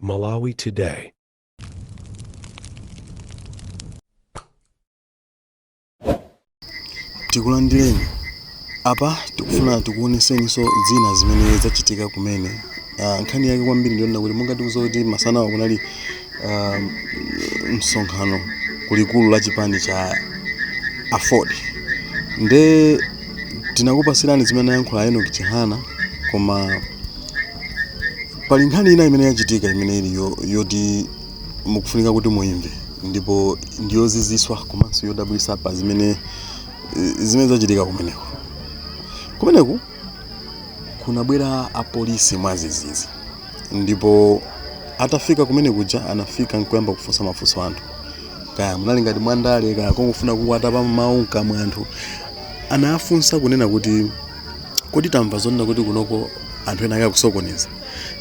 Malawi Today. Tikulandireni apa. Tikufuna tikuoneseninso zina zimene zachitika kumene. Nkhani yake kwambiri ndiyonena kuti monga tikudziwa kuti masanawa kunali msonkhano kulikulu la chipani cha Aford, nde tinakupasirani zimene anayankhula Enoch Chihana, koma pali nkhani ina imene yachitika imene ili yoti mukufunika kuti muimve, ndipo ndiyozizwitsa komanso yodabwitsa pa zimene zachitika kumeneko. Kumeneku kunabwera apolisi mwadzidzidzi, ndipo atafika kumene kuja anafika nkuyamba kufunsa mafunso anthu, kaya munali ngati mwandale, kaya kungofuna kuwatapa mawu mkamwa anthu. Anafunsa kunena kuti, "Kodi tamva zonena kuti kunoko anthu ena ake akusokoneza?"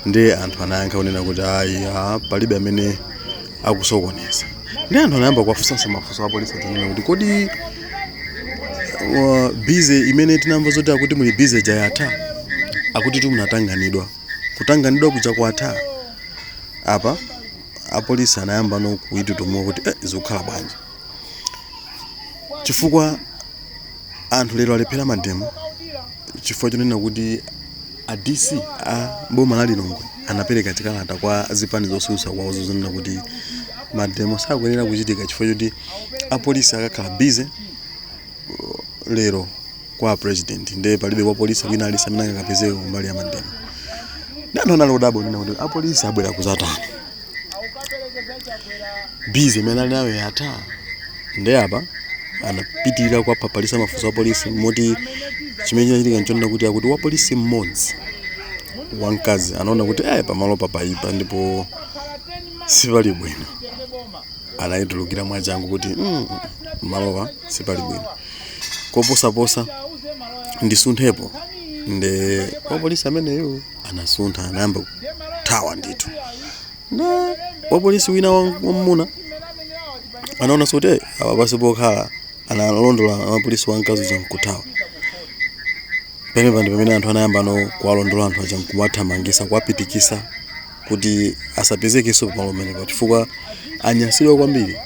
Ndi anthu anayankha kunena kuti, "Ayi, palibe amene akusokoneza." Ndi anthu anayamba kuwafunsanso mafunso apolisi atanena kuti, "Kodi busy imene tinamva zoti akuti muli busy ija yatha? Akuti timunatanganidwa, kutanganidwa kuja kwatha?" Apa apolisi anayamba no kuitutumuka kuti zikukhala bwanji, chifukwa anthu lero alephera mademo chifukwa chonena kuti a DC a boma la Lilongwe anapereka chikalata kwa zipani zotsutsa kwawo zonena kuti mademo sakuyenera kuchitika chifukwa choti apolisi akakhala busy lero kwa president, ndiye palibe wa polisi wina aliyense amene angakapezeke kumbali ya mademo. Ndi anthu anali odabwa kunena kuti apolisi abwera kuzatani, busy imene ali nayo yatha? Ndi apa anapitirira kuwapapalisa mafunso a polisi, moti chimene chinachitika nchonena kuti akuti wapolisi mmodzi wamkazi anaona kuti pamalo papaipa ndipo sipali bwino. Anayitulukira mwachangu kuti, malowa sipali bwino, koposaposa ndisunthepo." Nde wapolisi ameneyo anasuntha, anayamba kuthawa ndithu. Nde wapolisi wina wamuna anaona kuti awa pasi pokhala, analondola wapolisi wamkazi uja nkuthawa. Pamenepa ndi pamene anthu anayamba no kuwalondola anthu aja nkuwathamangisa, kuwapitikisa kuti asapezekenso pamalo pamenepa, chifukwa anyansidwa kwambiri.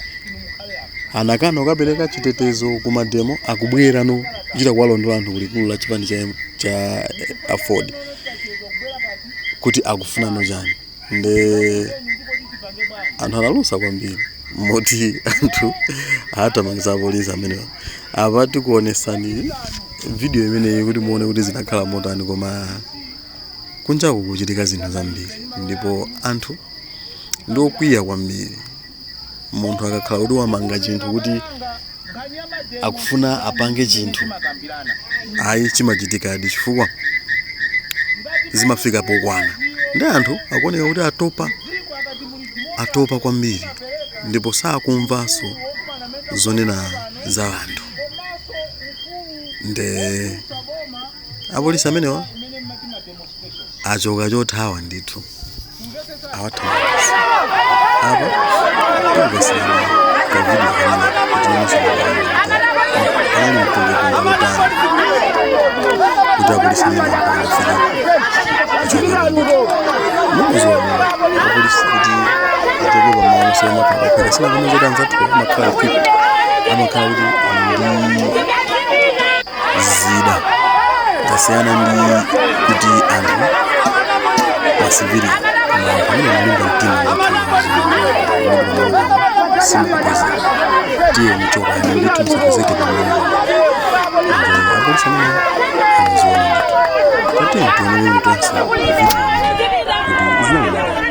Anakana kukapereka chitetezo ku mademo, akubwera no kuchita kuwalondola anthu kulikulu la chipani cha Aford kuti akufuna no chani. Nde anthu analusa kwambiri, moti anthu athamangisa apolisi amenewa. Apa tikuonesani video imeneyi kuti muone kuti zinakhala motani, koma kunjaku kuchitika zinthu zambiri ndipo anthu ndi okwiya kwambiri. Munthu akakhala kuti wamanga chinthu kuti akufuna apange chinthu, ayi, chimachitikadi, chifukwa zimafika pokwana. Ndi anthu akuoneka kuti atopa, atopa kwambiri, ndipo sakumvanso zonena za anthu. Nde apolisi amenewa achoka chothawa ndithu, awathamangisa. Apa tikupasirani kavidiyo kamene kuti nanunso mukaone kuti panali mpungwepungwe wotani kuti apolisi amene mpaka afike kuchoka. Mukuziwa apolisi kuti achoke pamalo semakhala papheka sina zoti anzathu amakhala equipped, amakhala kuti ali ndi zida zasiyana ndi kuti anthu masivili, koma anthu amene analimba mtima ndithu pamalo pano simukupezeka, tiye muchokani ndithu, musapezeke pamalo pano. Ndi apolisi amene anaziona ndithu. Tatiye tionereni tonse pa video imene kuti zinali motani.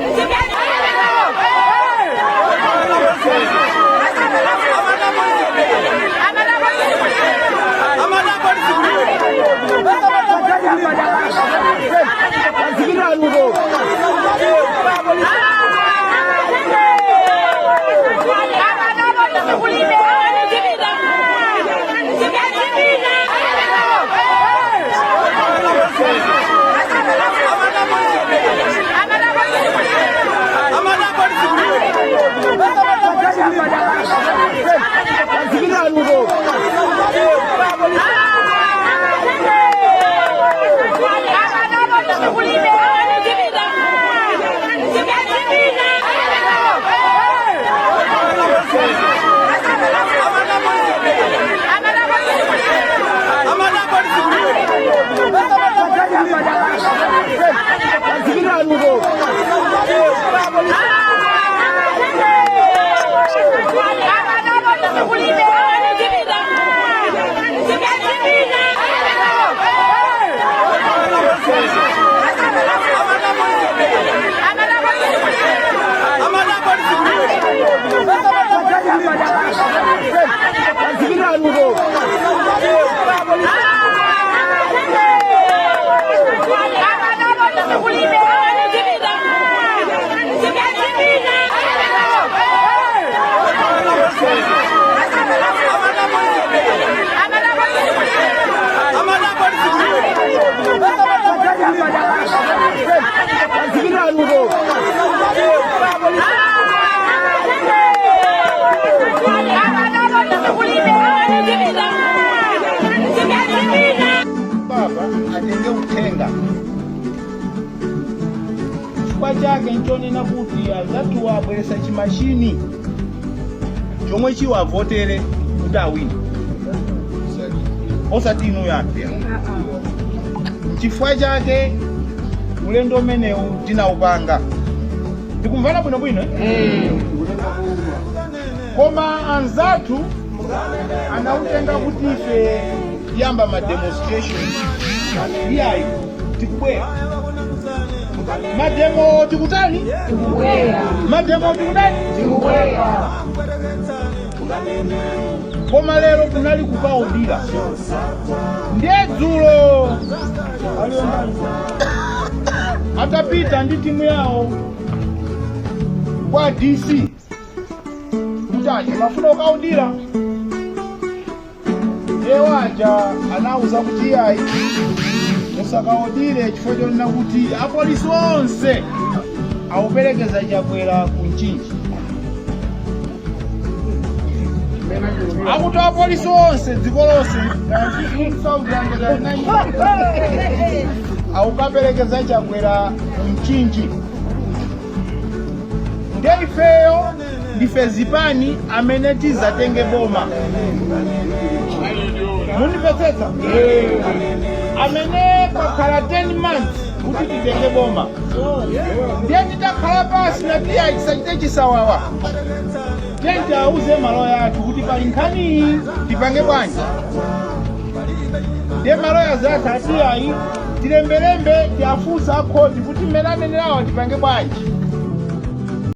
Baba atenge uthenga. Chifukwa chake nchonena kuti anzathu abweresa chimashini chomwe chiwavotere kuti awine, osati inu yanthu. Chifukwa chake ulendo umenewu tinawupanga. Tikumvana bwinobwino, eh? Koma anzathu anautenga kuti ife tiyamba ma demonstration. Iyayi, tikubwera mademo. Tikutani? Mademo tikutani? Koma lero kunali kukaodira. Ndiye dzulo atapita ndi timu yawo kwa DC kuti ati mafuna kukaodira, ndiye waja anauza kuti iyayi, musakaodire, chifukwa chonena kuti apolisi onse auperekeza Chakwera ku Mchinji. Akuti apolisi onse dziko lonse 15,000 aukaperekeza Chakwera ku Mchinji. Ndiye ifeyo ndife zipani amene tizatenge boma, mundimvetsetsa? Amene pakhala 10 months kuti titenge boma. Ndiye titakhala pasi natiya tisachite chisawawa, tiye tiauze maloya athu kuti pali nkhaniyi, tipange bwanji? Ndiye maloya athu atiyayi, tilembelembe, tiafunsa akhoti kuti mmene anenerawo tipange bwanji.